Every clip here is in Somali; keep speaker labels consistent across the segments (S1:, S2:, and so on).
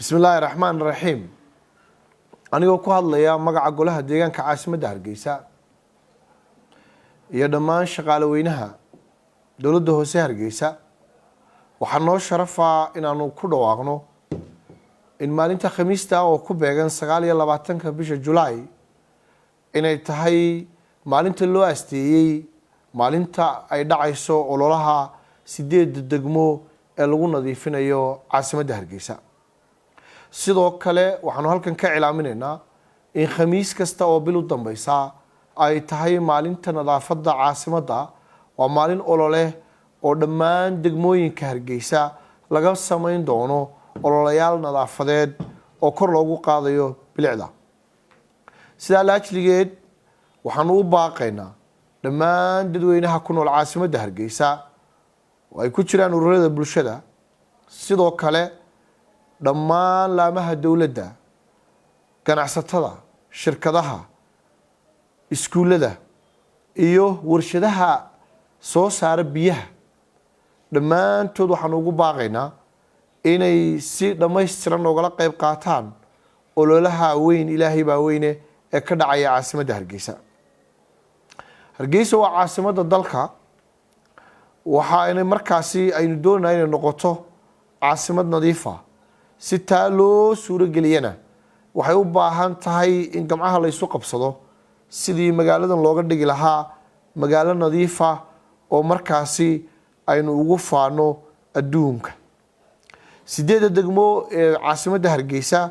S1: Bismi illaahi raxmaan raxiim. Anigoo ku hadlaya magaca Golaha Deegaanka Caasimadda Hargeysa iyo dhammaan shaqaale weynaha Dowladda Hoose Hargeysa, waxaa noo sharafaa inaanu ku dhawaaqno in maalinta Khamiista oo ku beegan 29-ka bisha Julaay inay tahay maalinta loo asteeyey maalinta ay dhacayso ololaha sideedda degmo ee lagu nadiifinayo caasimadda Hargeysa. Sidoo kale, waxaanu halkan ka cilaaminaynaa in Khamiis kasta oo bil u dambeysa ay tahay maalinta nadaafadda caasimadda. Waa maalin olole oo dhammaan degmooyinka Hargeysa laga samayn doono ololayaal nadaafadeed oo kor loogu qaadayo bilicda. Sidaa laajligeed, waxaanu u baaqaynaa dhammaan dadweynaha ku nool caasimadda Hargeysa oo ay ku jiraan ururada bulshada, sidoo kale dhammaan laamaha dowladda, ganacsatada, shirkadaha, iskuullada iyo warshadaha soo saara biyaha. Dhammaantood waxaanu ugu baaqaynaa inay si dhammaystiran noogala qeyb qaataan ololaha weyn, Ilaahay baa weyne, ee ka dhacaya caasimadda Hargeysa. Hargeysa waa caasimadda dalka. Waxa aynay markaasi aynu doonayna inay noqoto caasimad nadiifa. Si taa loo suuro geliyana, waxay u baahan tahay in gamcaha la ysu qabsado sidii magaaladan looga dhigi lahaa magaalo nadiifa oo markaasi aynu ugu faano adduunka. Sideedda degmo ee caasimadda Hargeysa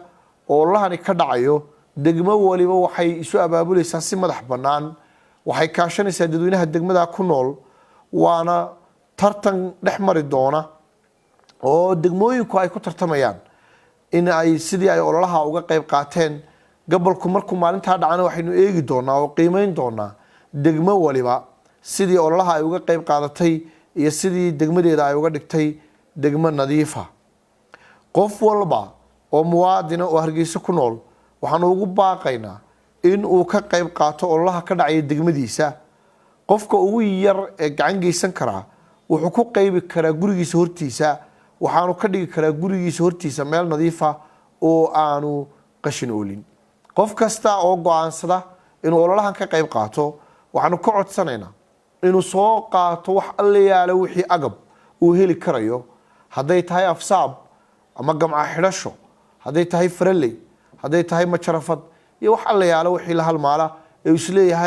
S1: oo ololahani ka dhacayo, degmo waliba waxay isu abaabulaysaa si madax bannaan, waxay kaashanaysaa dadweynaha degmada ku nool, waana tartan dhex mari doona oo degmooyinku ay ku tartamayaan in ay sidii ay ololaha uga qeyb qaateen. Gobolku markuu maalintaa dhacana, waxaynu eegi doonaa oo qiimeyn doonaa degmo waliba sidii ololaha ay uga qeyb qaadatay iyo sidii degmadeeda ay uga dhigtay degmo nadiifa. Qof walba oo muwaadina oo Hargeysa ku nool waxaanu ugu baaqaynaa in uu ka qeyb qaato ololaha ka dhacaya degmadiisa. Qofka ugu yar ee gacan geysan karaa wuxuu ku qeybi karaa gurigiisa hortiisa, waxaanu ka dhigi karaa gurigiisa hortiisa meel nadiifa oo aanu qashin oolin. Qof kasta oo go-aansada inuu ololahan ka qeyb qaato, waxaanu ka codsanaynaa inuu soo qaato wax alla yaala wixii agab uu heli karayo, hadday tahay afsaab ama gamca xidhasho, hadday tahay faraley, hadday tahay majarafad iyo wax alla yaala wixii la halmaala ee uu isleeyahay.